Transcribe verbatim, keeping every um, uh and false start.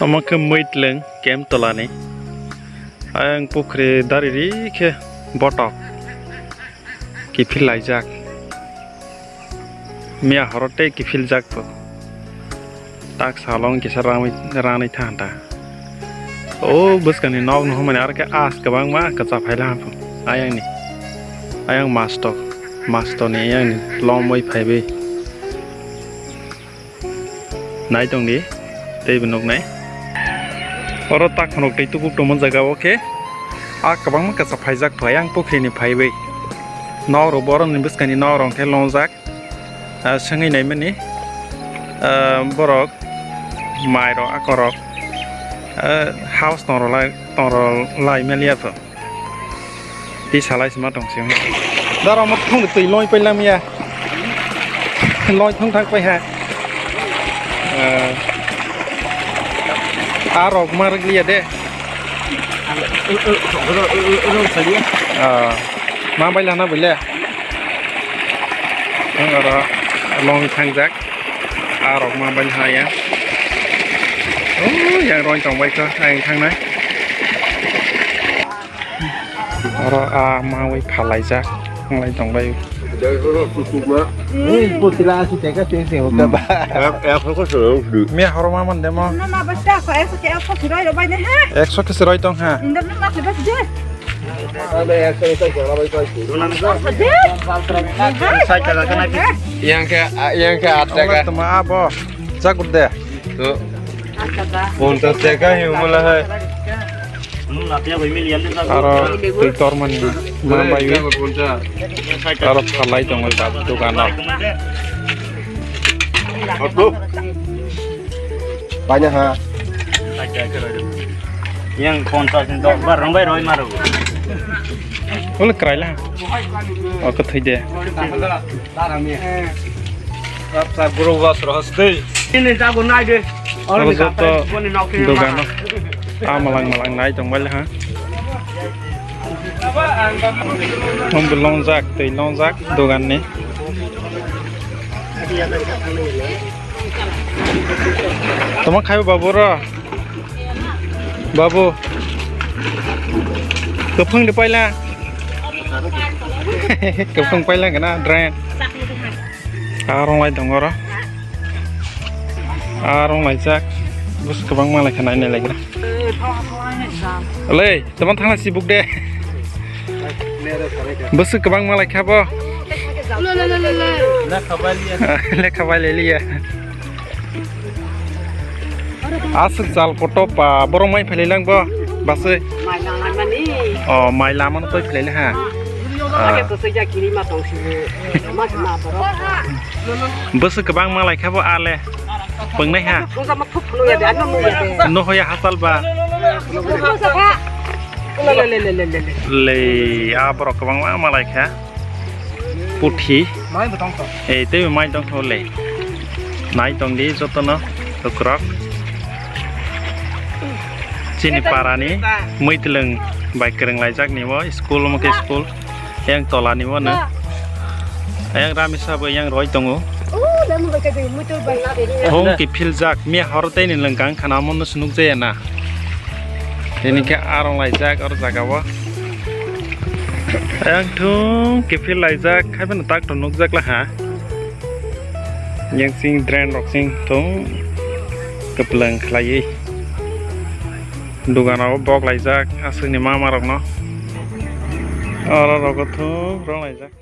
Omo khe Muitlwng camp tolani. Ayang pukhri dari ri khe botok kiphil laijak. Miya horo tei kiphil jak bo. Tak salong kisa rangwi, rangnwi thang ta. O bwskangni nok no hwnmani aro khe as kwbangma kwchak phaila hapho. Ayangni, ayang masto, mastoni ayangni lomwi phaiwi. Nai tong di, tei bo nuknai. Oro tak phunuk tei tubup tongma jaga o khe, a kwbangma kwchak phaijak phaiyang pukhrini phaiwi. Nok rok borokni bwskangni nok rok khe longjak, ah, swngwi naimani, ah, borok mai rok akorok, ah, house tong rwlai, tong rwlai maliya pho. Tei salai se ma tong se. Dara mo thung twi loi pai lam ya. Loi thung thang pai ha. Eh. A rok ma rik liya de. Ah. Ma bai lana bile. Ang aro long thang jak. A rok ma bai ha ya. Oh, yang roi tong bai kha, ang thang nai. Oro a mawi phalaijak, wng lai tong lai. Ei, putila asi teka teng teng hoka ba. Miya horo ma man demo. Ekso khe se roi tong ha. Yang khe, yang khe at teka. Toma abo, jak de. Ponchas teka hi umala hai. Aro twi tormani ma bai wi. Aro phalai tongo ta dogano. Paina ha. Yang ponchas ni dok bar rong bai roi maro. Ole kraila. O kwthwi de. Ini jago nai de. Oro joto dogano a malang malang nai tong bai ha. Hom bo longjak, tei longjak dogan ni. Toma khai babu ro. Babu. Kwphwng de paila. Kwphwng paila gana drain. Arong lai dong oro. Arong lai jak. Bus kwbang malai kha nai nai lai gra. Olei, teman thang si buk de. Bus kwbang malai kha bo. Lekha bai liya. Aswk jal koto pa, borok mai phailai lang bo, baswi. Mai lang lang mani. O, mai lama no toi phailai ha. Ah. Ake to seja kiri ma tong si. Ma ma borok. Bwswk kwbang malai kha bo ale. Pwngnai ha. Kung sama thuk thuk ya de, ano no ya de. No hoya hasal ba. Kung sama thuk. Le, le, le, le, le, le. Le, a borok kwbang ma malai kha. Puthi. Mai bo tong tong. Ei, tei mai tong tong le. Nai tong di jotono, lukurok. Chini parani Muitlwng bai kwrwng laijak ni bo, school omo khe school. Yang tola ni bo no. Yang ramisa bo yang roi tongo. Thung kiphil jak, miya horo tei ni lwng kang khana omo no se nukjaya na. Tini khe arong laijak oro jaga o. Ayang thung kiphil laijak, hai phano tak to nukjak la ha. Yang sing drain rok sing thung kwplwng khlaiwi. Dugan rok bok laijak, aswk ni mama rok no. Oro rok thung rong laijak.